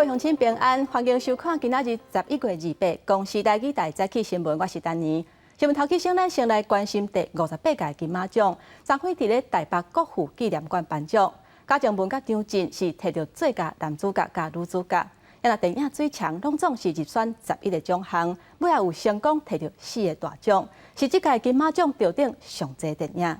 位鄉親平安，歡迎收看今仔日11月28公視台語台早起新聞，我是丹妮。新聞頭起先，咱先來關心第五十八屆金馬獎，昨昏佇咧台北國父紀念館頒獎，賈靜雯佮張震是提著最佳男主角佮女主角。啊若電影《水牆》攏總是入選11個獎項，尾仔有成功提著四个大獎，是這屆金馬獎得頂上濟電影。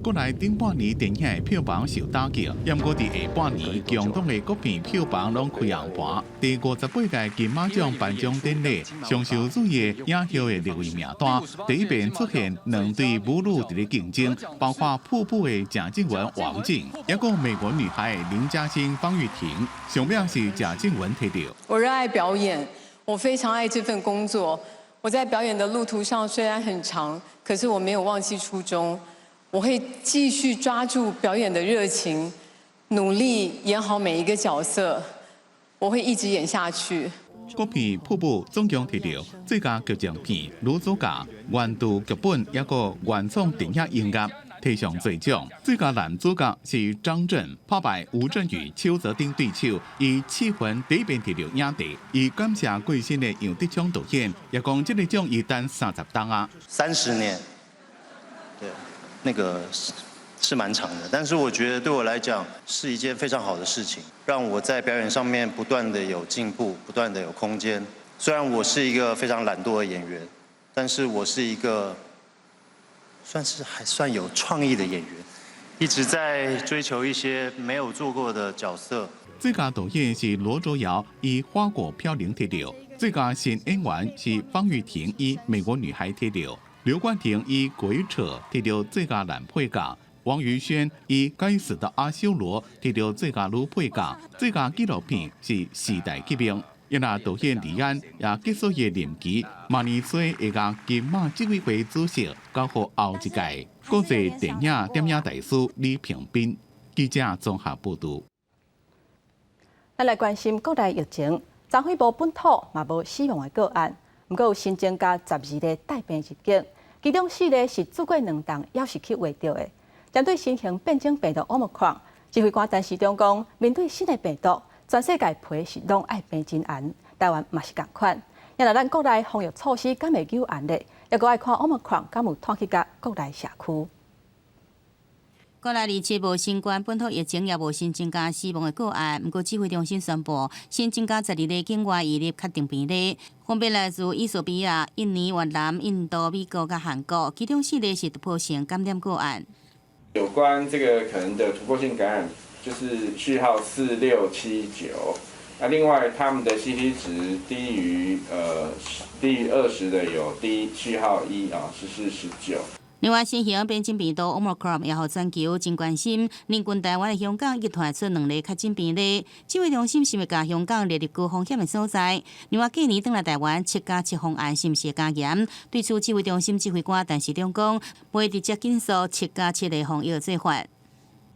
國內頂半年電影的票房受打擊，毋過佇下半年，強檔的國片票房攏開紅盤。第五十八屆金馬獎頒獎典禮，上受注意的影后的入圍名單，第一遍出現兩對母女佇咧競爭，包括瀑布的賈靜雯、王靜，抑閣美國女孩的林嘉欣、方育霆，上尾是賈靜雯提著。我熱愛表演，我非常愛這份工作。我在表演的路途上雖然很長，可是我沒有忘記初衷。我會繼續抓住表演的熱情，努力演好每一個角色。我會一直演下去。國片《瀑布》總共提著最佳劇情片、女主角、原著劇本，抑閣原創電影音樂，提上濟獎。最佳男主角是張震，拍敗吳鎮宇、邱澤等對手，以七分第一遍提著影帝。伊感謝過身的楊德昌導演，也講這个獎伊等30冬啊。 30年，對。那個是蠻長的，但是我覺得對我來講是一件非常好的事情，讓我在表演上面不斷的有進步，不斷的有空間。雖然我是一個非常懶惰的演員，但是我是一個算是還算有創意的演員，一直在追求一些沒有做過的角色。最佳導演是羅卓瑤，以《花果飄零》提著；最佳新演員是方育霆，以《美國女孩》提著。劉冠廷以《鬼扯》提著最佳男配角，王宇軒以《該死的阿修羅》提著最佳女配角，最佳紀錄片是《時代革命》。因那導演李安也結束伊的任期，明年初會共金馬執委會主席交予後一屆國際電影點映大師李屏賓。記者綜合報導。咱來關心國內疫情，昨昏無本土嘛無死亡的個案，毋過有新增加12個帶病入境，其中四个是出國兩冬，猶是去穢著的。針對新型變種病毒 Omicron，指揮官陳時中講，面對新的病毒，全世界皮是攏愛繃真絚，台灣嘛是仝款。若咱國內防疫措施敢會夠嚴咧？抑閣愛看 Omicron 敢有拖去佮國內社區。國內27無新冠本土疫情，也無新增加死亡的個案。毋過指揮中心宣布，新增加12例境外移入確定病例，分別來自衣索比亞、印尼、越南、印度、美國佮韓國，其中四例是突破性感染個案。有關這個可能的突破性感染，就是序號4679。那另外，他們的 CT 值低於20的有 D 序號1啊，14、19。另外，新型變種病毒 Omicron 也予全球真關心。鄰近台灣的香港已傳出兩例確診病例，指揮中心是欲共香港列入高風險的所在。另外，過年轉來台灣七加七方案是毋是會加嚴？對此，指揮中心指揮官陳時中講，袂直接緊縮七加七的防疫做法。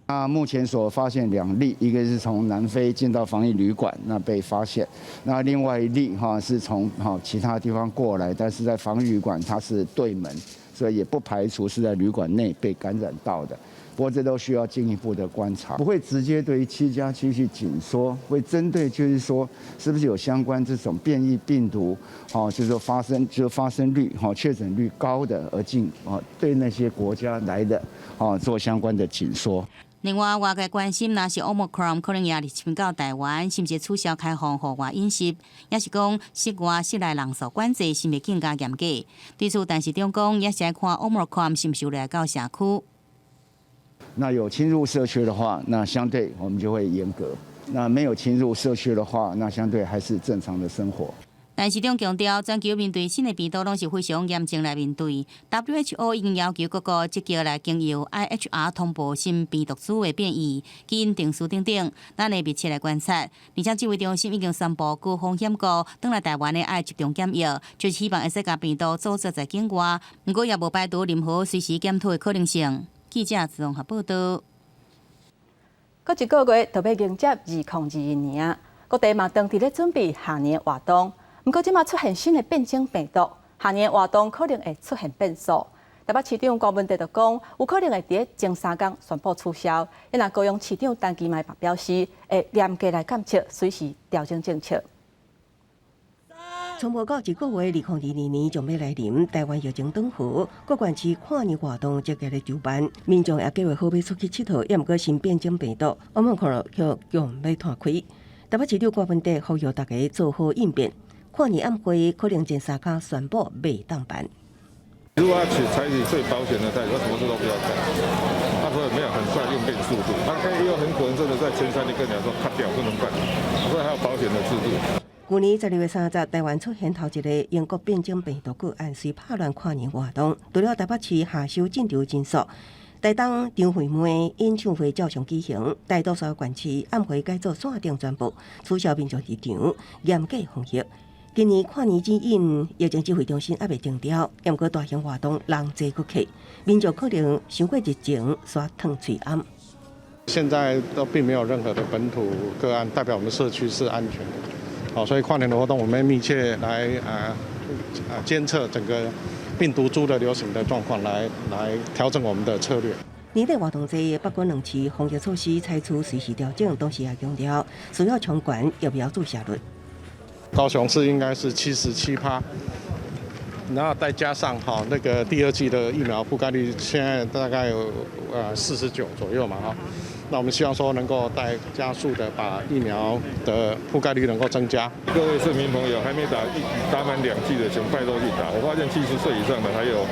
那目前所發現兩例，一個是從南非進到防疫旅館，那被發現；那另外一例哈是從哈其他地方過來，但是在防疫旅館它是對門，所以也不排除是在旅館內被感染到的。不過這都需要進一步的觀察，不會直接對於七加七去緊縮，會針對就是說是不是有相關這種變異病毒，哦，就是說發生就發生率哈確診率高的而進啊，對那些國家來的啊做相關的緊縮。另外，外界關心，若是 Omicron 可能也入侵到台灣，是毋是取消開放戶外飲食，抑是講室外室內人數管制是毋是更加嚴格？對此，陳時中講，也是愛看 Omicron 是毋是來到社區。那有侵入社區的話，那相對我們就會嚴格；那沒有侵入社區的話，那相對還是正常的生活。陳時中強調，全球面對新的病毒，攏是非常嚴重來面對。WHO 已經要求各國積極來經由 IHR 通報新病毒株的變異、基因定序等等，咱會密切來觀察。而且指揮中心已經宣布高風險國轉來台灣的愛集中檢疫，就是希望會使共病毒阻絕在境外。毋過也無排除任何隨時檢討的可能性。記者綜合報道。閣一個月就欲迎接2021年啊，各地嘛當佇咧準備賀年活動。毋過這馬出現新的變種病毒，賀年活動可能會出現變數。台北市長柯文哲就講，有可能會佇前三工宣布取消。若高雄市長陳其邁嘛表示，會嚴格來監測，隨時調整政策。從無到一個月，2022年將欲來臨，台灣疫情轉好，各縣市跨年活動積極咧籌辦，民眾也計劃好欲出去𨑨迌，抑毋過新變種病毒，奧密克戎卻強欲湠開。台北市長柯文哲呼籲大家做好應變，跨年晚會可能前三工宣布袂當辦。如果要取採取最保險的態度，什麼事都不要幹。他說沒有很快應變速度，他可以又很可能真的在前三天跟你講說卡掉不能辦，所以還有保險的制度。舊年12月30，台灣出現頭一個英國變種病毒個案，隨拍亂跨年活動。除了台北市下修進場人數，台東張惠妹演唱會照常舉行，大多數縣市晚會改做線頂轉播，取消民眾入場，嚴格防疫。今年跨年指引疫情指揮中心猶未定調，毋過大型活動人濟閣客，民眾可能傷過熱情，煞褪喙罨。現在都並沒有任何的本土個案，代表我們社區是安全的。好，所以跨年的活動，我們密切來監測整個病毒株的流行的狀況，來調整我們的策略。年底活動濟，北縣兩市防疫措施採取隨時調整，同時也強調需要衝懸疫苗注射率。高雄市應該是77趴，然後再加上哈那個第二劑的疫苗覆蓋率，現在大概有49左右嘛哈。那我們希望說能夠再加速的把疫苗的覆蓋率能夠增加。各位市民朋友還沒打一打滿兩劑的，請拜託去打。我發現70歲以上的還有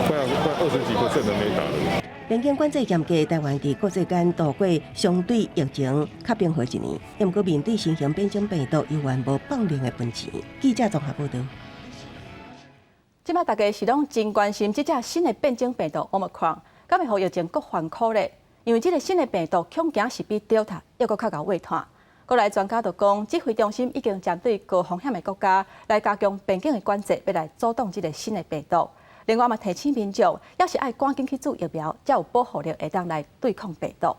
快要快20幾 percent 的沒打的。邊境管制嚴格，台灣佇國際間度過相對疫情較平和一年，毋過面對新型變種病毒，猶原無放任的本錢。記者綜合報導。這擺大家是攏真關心這隻新的變種病毒 Omicron，敢會予疫情閣翻箍咧？因為這個新的病毒恐驚是比 Delta 猶閣較𠢕挖湠。國內專家就講，指揮中心已經針對高風險的國家來加強邊境的管制，欲來阻擋這個新的病毒。另外嘛，提醒民眾，猶是愛趕緊去注疫苗，才有保護力會當來對抗病毒。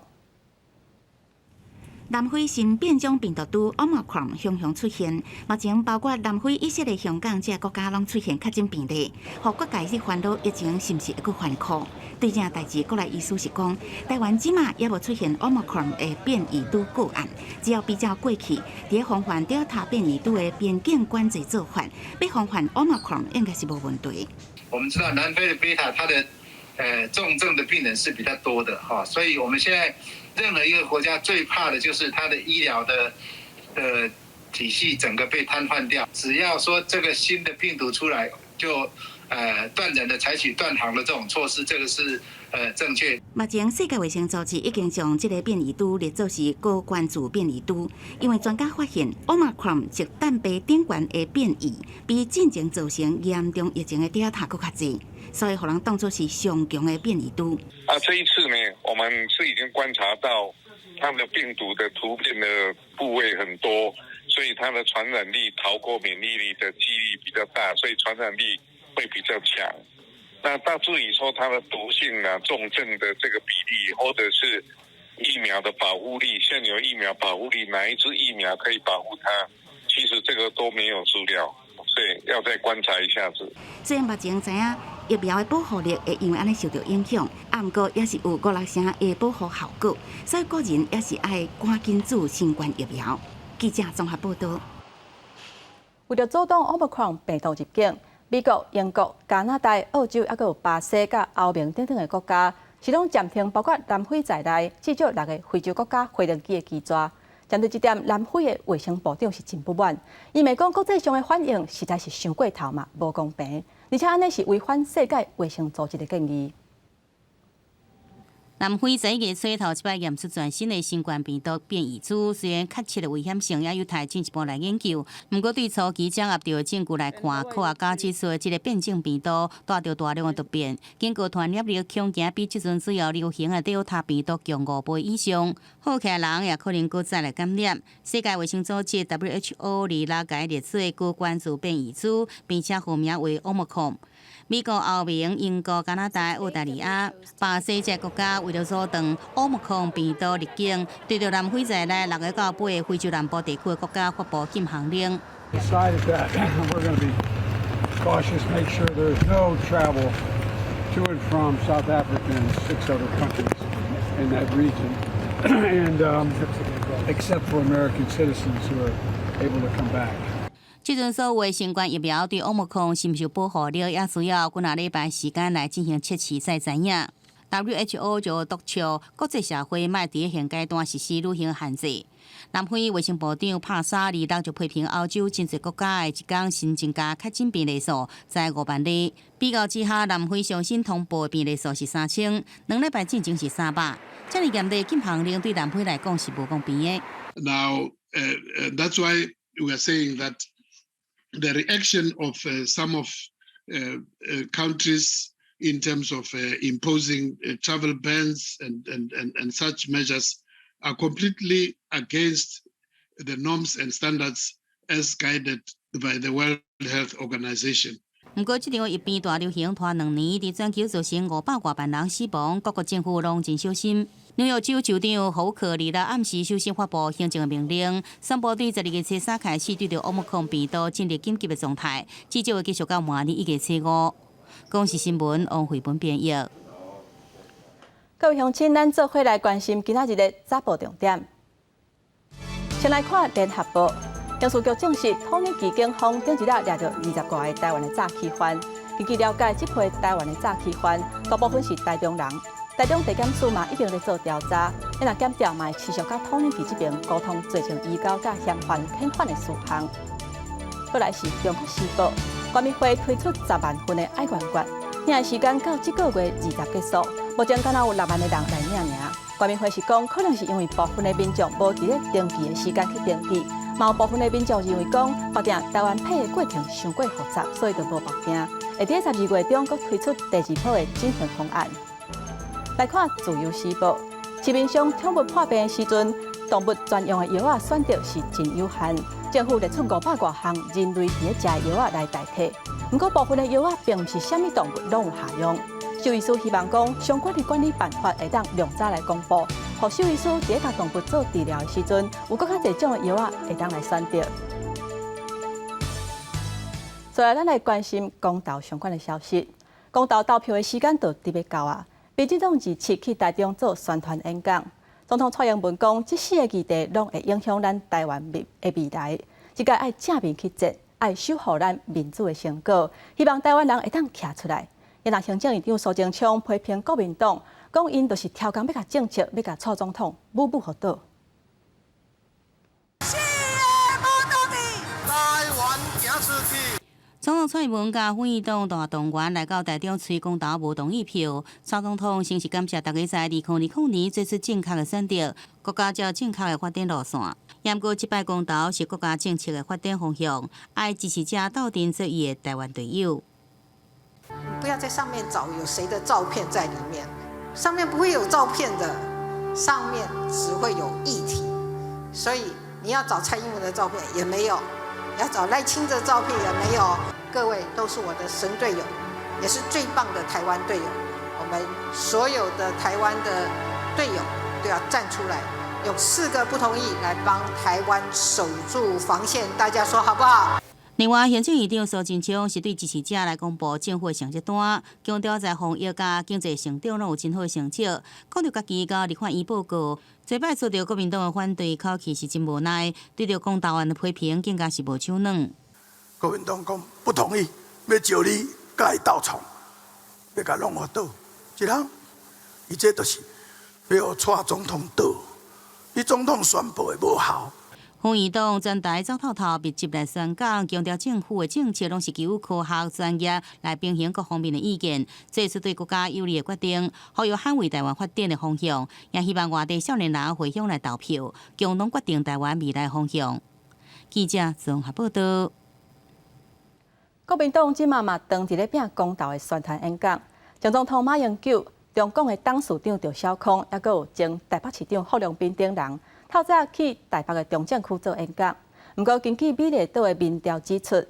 南非新變種病毒株 Omicron 雄雄出現，目前包括南非、以色列、香港這些國家攏出現確診病例，予各界咧煩惱疫情是毋是會閣翻箍？對這代誌，國內醫師是講，台灣這馬猶無出現 Omicron 的變異株個案，只要比較過去，佇防範 Delta 變異株的邊境管制做法，欲防範 Omicron 應該是無問題。我們知道南非的貝塔，它的重症的病人是比較多的哈，所以我們現在任何一個國家最怕的就是它的醫療的體系整個被癱瘓掉。只要說這個新的病毒出來，就斷然的採取斷航的這種措施，這個是正確。目前世界衛生組織已經將這個變異株列做是高關注變異株，因為專家發現，Omicron 棘蛋白頂懸的變異，比進前造成嚴重疫情的 Delta 閣較濟，所以予人當作是上強的變異株。啊，這一次呢，我們是已經觀察到它的病毒的突變的部位很多，所以它的傳染力逃過免疫力的幾率比較大，所以傳染力會比較強。那到至於說它的毒性啊、重症的這個比例，或者是疫苗的保護力，現有疫苗保護力，哪一支疫苗可以保護它？其實這個都沒有資料，所以要再觀察一下子。雖然目前知影疫苗的保護力會因為按呢受著影響，啊，毋過猶是有五六成的保護效果，所以個人猶是愛趕緊注新冠疫苗。記者綜合報導。為著阻擋 Omicron 病毒入境，美國、英國、加拿大、澳洲，猶閣有巴西、佮歐盟等等的國家，是攏暫停包括南非在內至少六个非洲國家飛行機的機載。針對這點，南非的衛生部長是真不滿，伊嘛講國際上的反應實在是傷過頭嘛，無公平，而且按呢是違反世界衛生組織的建議。南非11月初頭一擺驗出全新的新冠病毒變異株，雖然確切的危險性猶有待進一步來研究，毋過對初期掌握著的證據來看，科學家指出，這个變種病毒帶著大量的突變，經過傳染力恐驚比這陣主要流行的 Delta 病毒強5倍以上，好起來人也可能閣再來感染。世界衛生組織 WHO 二六共列做高關注變異株，並且號名為 Omicron。美國、歐盟、英國、加拿大、澳大利亞、巴西這國家為著阻斷 Omicron 病毒入境，對著南非在內六个到八个非洲南部地區的國家發布禁航令。 Decided that we're going to be cautious, make sure there's no travel To and from South Africa and six other countries in that region, and except for American citizens who are able to come back. 這陣所有新冠疫苗對奧密克戎是毋是有保護力，也需要幾若禮拜時間來進行測試，才知影。WHO 就督促國際社會莫佇現階段實施旅行限制。南非衛生部長帕沙26就批評歐洲真濟國家的一工新增加確診病例數在5萬例，比較之下，南非上新通報的病例數是3000，2禮拜進前是300。這麼嚴厲禁航令對南非來講是無公平的。 Now, that's why we are saying that the reaction of some of countries in terms of imposing travel bans and such measures are completely against the norms and standards as guided by the World Health Organization. 毋過，這場疫病大流行拖2年，佇全球造成500外萬人死亡，各國政府攏真小心。紐約州州長侯可26暗時首先發布行政命令，宣布對12月初三開始對著奧密克戎病毒進入緊急的狀態，至少會繼續到明年1月初5。公視新聞王慧文編譯。各位鄉親，咱做伙來關心今仔日的早報重點。先來看聯合報，刑事局證實，土耳其警方頂一日掠著20外個台灣的詐欺犯。根據了解，這批台灣的詐欺犯大部分是台中人。台中地檢署嘛已經咧做調查，若檢調嘛會持續佮土耳其這邊溝通罪證移交佮嫌犯遣返的事項。過來是中國時報，原民會推出10萬份的愛願券，領的時間到這個月20結束，目前敢若有6萬个人來領名。原民會是講，可能是因為部分的民眾無佇咧登記的時間去登記，嘛有部分的民眾認為講，縛定台灣票的過程傷過複雜，所以就無縛定。會佇12月中閣推出第二波的整合方案。來看自由時報，市面上寵物破病的時陣，動物專用的藥仔選擇是真有限。政府列出500外項人類佇咧食的藥仔來代替。毋過部分的藥仔並毋是啥物動物攏有效用。獸醫師希望講，相關的管理辦法會當量早來公布，予獸醫師佇咧共動物做治療的時陣，有閣較濟種的藥仔會當來選擇。再來，咱來關心公投相關的消息。公投投票的時間就佇欲到啊！民進黨27去台中做宣傳演講，總統蔡英文講，這四個議題攏會影響咱台灣的未來。這屆愛正面去戰，愛守護咱民主的成果，希望台灣人會當徛出來。若行政院長蘇貞昌批評國民黨，講𪜶就是刁工欲共政策，欲共蔡總統舞舞予倒。四个無同意，台灣行出去。總統蔡英文佮副院長大動員來到台中催公投無同意票。蔡總統先是感謝大家在2020年做出正確的選擇，國家才有正確的發展路線。毋過這擺公投是國家政策的發展方向，愛支持者鬥陣做伊的台灣隊友。不要在上面找有誰的照片在裡面，上面不會有照片的，上面只會有議題。所以你要找蔡英文的照片也沒有，要找賴清德的照片也沒有。各位都是我的神隊友，也是最棒的台灣隊友。我們所有的台灣的隊友都要站出來，用四個不同意來幫台灣守住防線。大家說好不好？另外，行政院長蘇貞昌是對支持者來公布政府的成績單，強調在防疫佮經濟成長攏有真好的成績。講著家己佮立法院報告，這擺遭著國民黨的反對，口氣是真無奈，對著公投案的批評更加是無手軟。國民黨講不同意，欲招你共伊鬥創，欲共弄予倒，這人，伊這就是欲予蔡總統倒，你總統宣布的無效。副院長全台走透透，密集來宣講，強調政府的政策攏是基於科學專業來平衡各方面的意見，做出對國家有利的決定，呼籲捍衛台灣發展的方向，也希望外地少年人回鄉來投票，共同決定台灣未來方向。記者綜合報道。國民黨這馬嘛當佇咧拚公投的宣傳演講，前總統馬英九、中廣的董事長趙小康，猶閣有前台北市長郝龍斌等人，透早去台北的中正區做演講。毋過，根據美麗島的民調指出，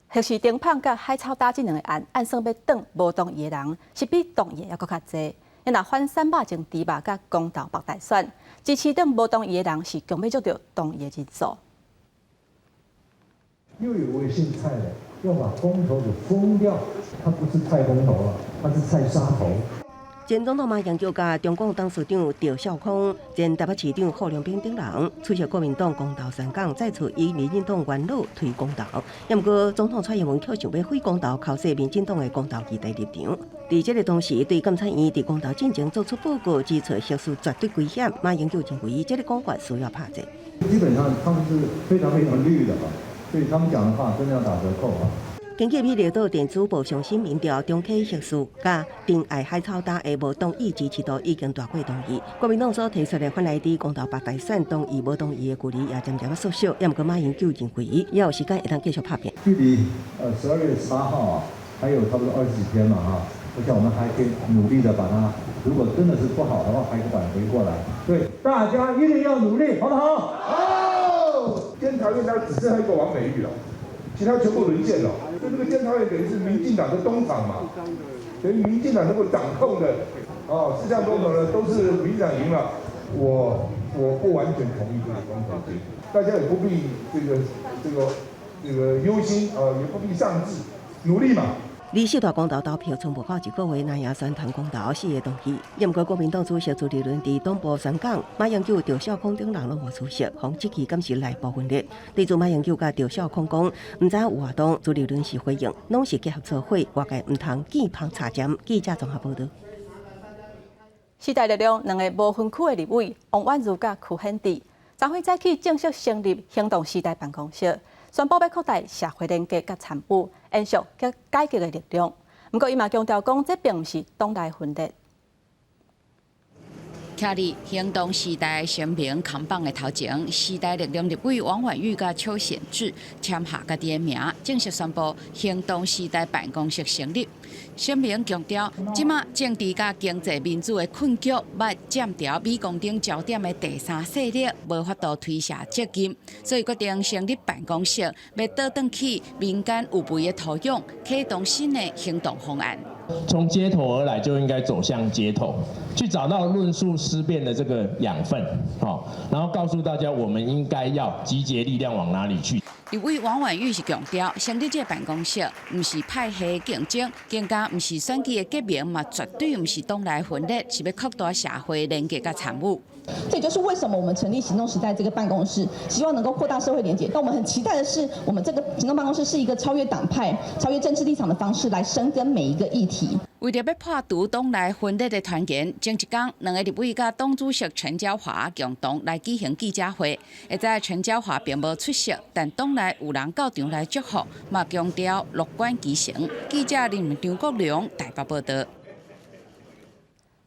核四燈麭佮海草礁這兩個案，按算欲轉無同意的人，是比同意的猶閣較濟。若反三肉種豬肉佮公投縛大選，支持轉無同意的人是強欲捉著同意的人數。又有微信菜了。要把公投給封掉，他不是蔡公投了，他是蔡殺頭。前總統馬英九佮中共董事長趙少康、前台北市長郝龍斌等人出席國民黨公投宣講，再次以民進黨元老推公投。毋過總統蔡英文卻想欲廢公投，剾洗民進黨的公投議題立場。佇這个同時，對監察院佇公投進前做出報告，指出核四絕對危險。馬英九認為這个講法需要拍折。基本上他們是非常非常綠的啊，所以他們講的話真的要打折扣啊。根據美麗島電子報上新民調，重啟核四佮珍愛海草礁的無同意支持度已經大過同意。國民黨所提出的法案佇公投罷大選同意無同意的距離也漸漸縮小。毋過馬英九認為，猶有時間會當繼續拍拚。距離12月18號啊，還有差不多20幾天嘛哈，我想我們還可以努力的把它，如果真的是不好的話，還可以挽回過來。對，大家一定要努力，好不好？好。監察院它只剩下一個王美玉了。其他全部淪陷了，所以這個監察院等於是民進黨的東廠嘛，等於民進黨能夠掌控的，哦，四項公投呢都是民進黨贏了，我不完全同意這個公投結果，大家也不必這個憂心啊，也不必喪志，努力嘛。離四大公投投票賰無夠一個月，藍營宣傳公投四个同意。毋過國民黨主席朱立倫佇黨部宣講，馬英九、趙少康等人攏無出席，予質疑敢是內部分裂。對此馬英九佮趙少康講，毋知影有活動，朱立倫是回應，攏是結合做伙，外界毋通見縫插針。記者綜合報導。時代力量兩个無分區的立委王婉諭佮柯顯智，昨昏早起正式成立行動時代辦公室，宣布欲擴大社會連結佮參與，延續改革的力量。毋過，伊嘛強調講，這並毋是黨內分裂。徛佇行動時代聲明扛棒的頭前，時代力量立委王婉諭佮邱顯智簽下家己的名，正式宣布行動時代辦公室成立。聲明強調，這馬政治佮經濟民主的困局，欲佔著鎂光燈焦點的第三勢力，無法度推卸責任，所以決定成立辦公室，欲倒轉去民間有肥的土壤，啟動新的行動方案。從街頭而來，就應該走向街頭，去找到論述思辨的這個養分，然後告訴大家，我們應該要集結力量往哪裡去。立委王婉諭是強調，成立這个辦公室，毋是派系競爭，更加毋是選舉的結盟，嘛絕對毋是黨內分裂，是欲擴大社會連結佮參與。這也就是為什麼我們成立行動時代這個辦公室，希望能夠擴大社會連結。那我們很期待的是，我們這個行動辦公室是一個超越黨派、超越政治立場的方式來深耕每一個議題。為著欲破除黨內分裂的傳言，前一工兩个立委佮黨主席陳椒華共同來舉行記者會。下早陳椒華並無出席，但黨內有人到場來祝福，嘛強調樂觀其成。記者林張國良台北報導。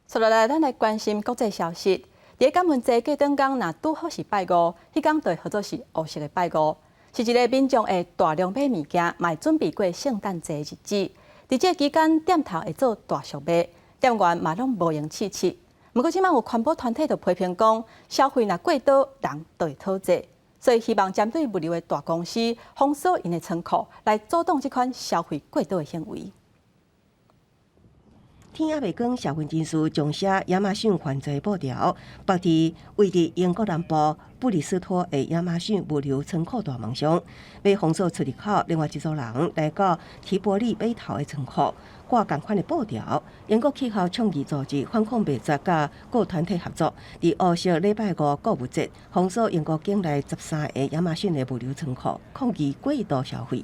接落來，咱來關心國際消息。佇感恩節過轉工，若拄好是拜五，彼工就會號做是烏色的拜五，是一个民眾會大量買物件，嘛會準備過聖誕節的日子。佇這个期間，店頭會做大俗賣，店員嘛攏無閒試試。毋過，這馬有環保團體就批評講，消費若過多，人就會討債，所以希望針對物流的大公司封鎖𪜶的倉庫，來阻擋這款消費過多的行為。天猶未光，社運人士將寫亞馬遜犯罪布條，縛佇位佇英國南部布里斯托的亞馬遜物流倉庫大門上，欲封鎖出入口。另外一組人來到提伯利碼頭的倉庫，掛仝款的布條。英國氣候倡議組織反抗滅絕佮各團體合作，佇烏色禮拜五購物節封鎖英國境內13个亞馬遜的物流倉庫，抗議過度消費。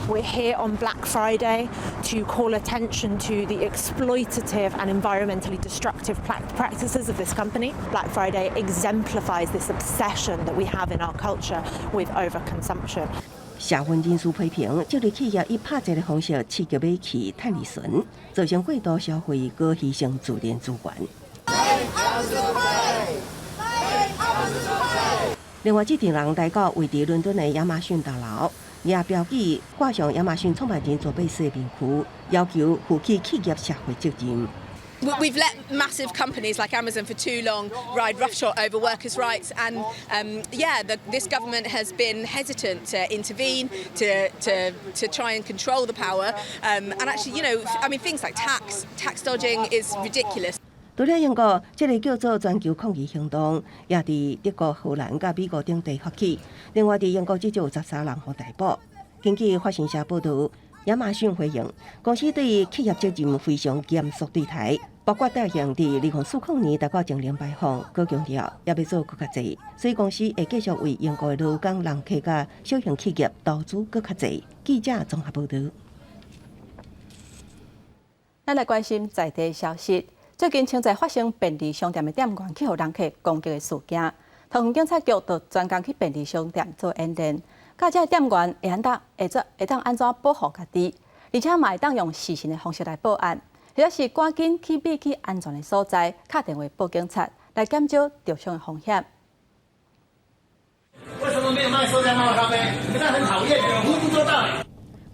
We're here on Black Friday to call attention to the exploitative and environmentally destructive practices of this company. Black Friday exemplifies this obsession that we have in our culture with overconsumption. 社運人士批評，這類企業以拍折的方式刺激買氣、趁利潤，造成過度消費，閣犧牲自然資源。另外，這陣人來到位佇倫敦的亞馬遜大樓，也標記掛上亞馬遜創辦人賈伯斯的面具，要求負起企業社會責任。 We've let massive companies like Amazon for too long ride roughshod over workers' rights, and yeah, this government has been hesitant to intervene, to try and control the power, and actually, I mean, things like tax dodging is ridiculous. 除了英國，這个叫做全球抗議行動，也佇德國、荷蘭佮美國等地發起。另外，佇英國至少有13人予逮捕。根據法新社報導，亞馬遜回應，公司對企業責任非常嚴肅對待，包括答應佇2040年達到淨零排放，閣強調猶欲做閣較濟，所以公司會繼續為英國的勞工、人客佮小型企業投資閣較濟。記者綜合報導。咱來關心在地消息。最近，穿在發生便利商店的店員去予人客攻擊的事件，桃園警察局就專工去便利商店做演練，教這个店員會按怎會做會當按怎保護家己，而且嘛會當用視訊的方式來報案，或者是趕緊去避去安全的所在，敲電話報警察，來減少著傷的風險。為什麼沒有賣塑膠貓咖啡？你們很討厭，服務不周到。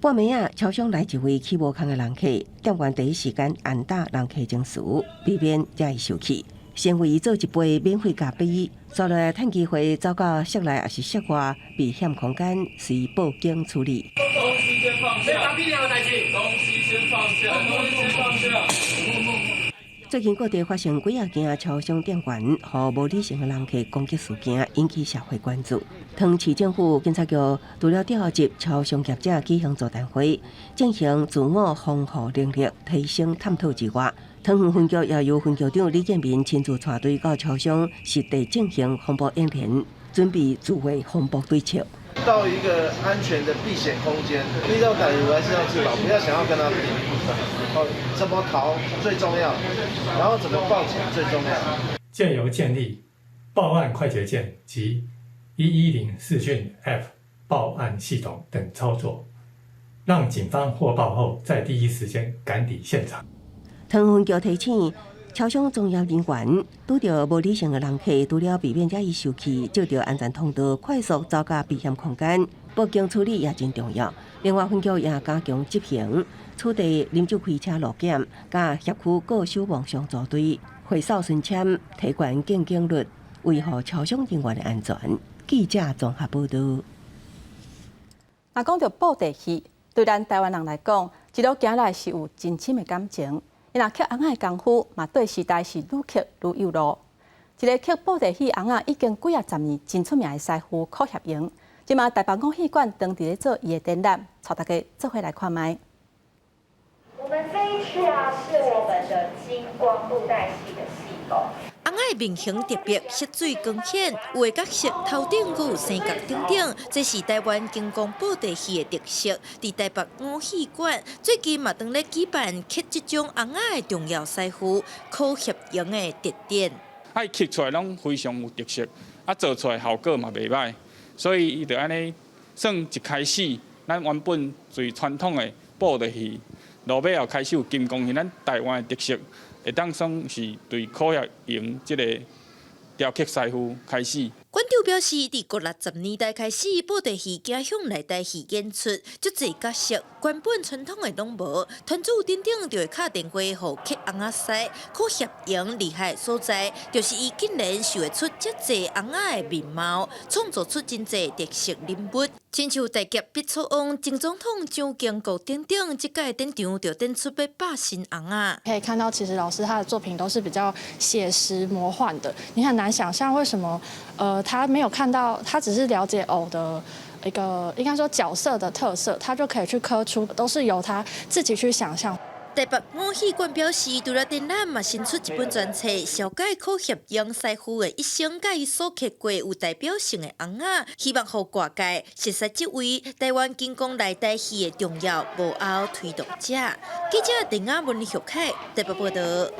半暝仔，超商來一位起無仝的人客，店員第一時間按打人客情緒，避免惹伊生氣。先為伊做一杯免費咖啡，紲落來趁機會走到室內抑是室外避險空間，隨報警處理。東西先放下，東西先放下，東西先放下。最近各地發生幾仔件超商店員予無理性的人客攻擊事件，引起社會關注。桃園市政府警察局除了調集超商業者舉行座談會，進行自我防護能力提升探討之外，桃園分局也由分局長李建民親自帶隊到超商實地進行防暴演練，準備自衛防暴對策。到一個安全的避險空間，遇到歹徒還是要自保，不要想要跟他比。哦，怎麼逃最重要，然後怎麼報警最重要。藉由建立報案快捷鍵及110視訊 App 報案系統等操作，讓警方獲報後在第一時間趕抵現場。桃園分局提醒，超商從業人員拄著無理性的人客，除了避免惹伊生氣，藉著安全通道快速走到避險空間，報警處理也真重要。另外，分局也加強執行，取締啉酒開車路檢，佮轄區各守望相助隊，會掃巡簽，提懸見警率，維護超商人員的安全。記者綜合報導。若講著布袋戲，對咱台灣人來講，一路行來是有真深的感情。伊若刻尪仔的功夫，嘛對時代是愈刻愈有路。一个刻布袋戲尪仔已經幾仔十年真出名的師傅柯協榮，這馬台北五戲館當佇咧做伊的展覽，帶大家做伙來看覓。我們這一次啊，是我們的金光布袋戲的戲偶。尪仔的面型特別，色水光顯，有的角色頭頂閣有生角等等，這是台灣金光布袋戲的特色。佇台北五戲館最近嘛，當咧舉辦刻這種尪仔的重要師傅柯協榮的特展。啊，伊刻出來攏非常有特色，啊，做出來效果嘛袂䆀，所以伊就按呢算一開始，咱原本最傳統的布袋戲，落尾後開始有金光戲，咱台灣的特色。會當算是對柯協榮這個雕刻師傅開始。館長表示，佇國60年代開始，布袋戲走向內台戲演出，足濟角色原本傳統的攏無，團主等等就會敲電話予刻尪仔師。柯協榮厲害的所在，就是伊竟然想會出遮濟尪仔的面貌，創造出真濟特色人物。親像大俠畢醋王、前總統蔣經國等等，這屆展場就展出欲百新尪仔。可以看到，其實老師他的作品都是比較寫實魔幻的，你很難想象為什麼，他沒有看到，他只是了解偶的一個應該說角色的特色，他就可以去刻出，都是由他自己去想象。台北五戲館表示，除了展覽，嘛新出一本專冊，紹介柯協榮師傅的一生，佮伊所刻過有代表性的尪仔，希望予外界熟悉這位台灣金光內台戲的重要幕後推動者。記者鄧亞文、許凱台北報導。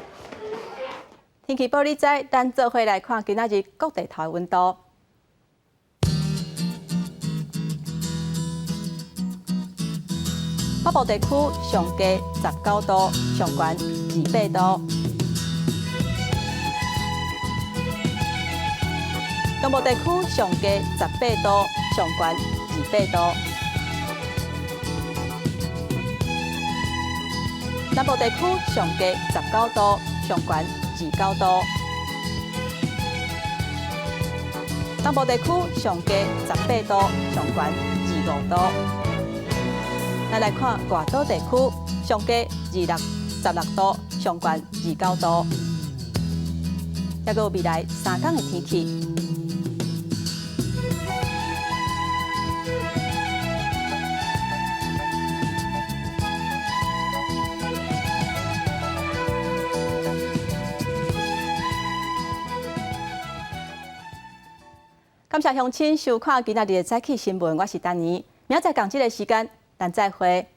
天氣報你知，咱做伙來看今仔日各地頭的溫度。北部地區上低19度，上懸28度；中部地區上低18度，上懸28度；南部地區上低19度，上懸29度；東部地區上低18度，上懸25度。咱來看外島地區，上低16度，上懸29度。抑閣有未來3天的天氣。感謝鄉親收看今仔日的早起新聞，我是丹妮，明仔載仝這个時間，咱再會。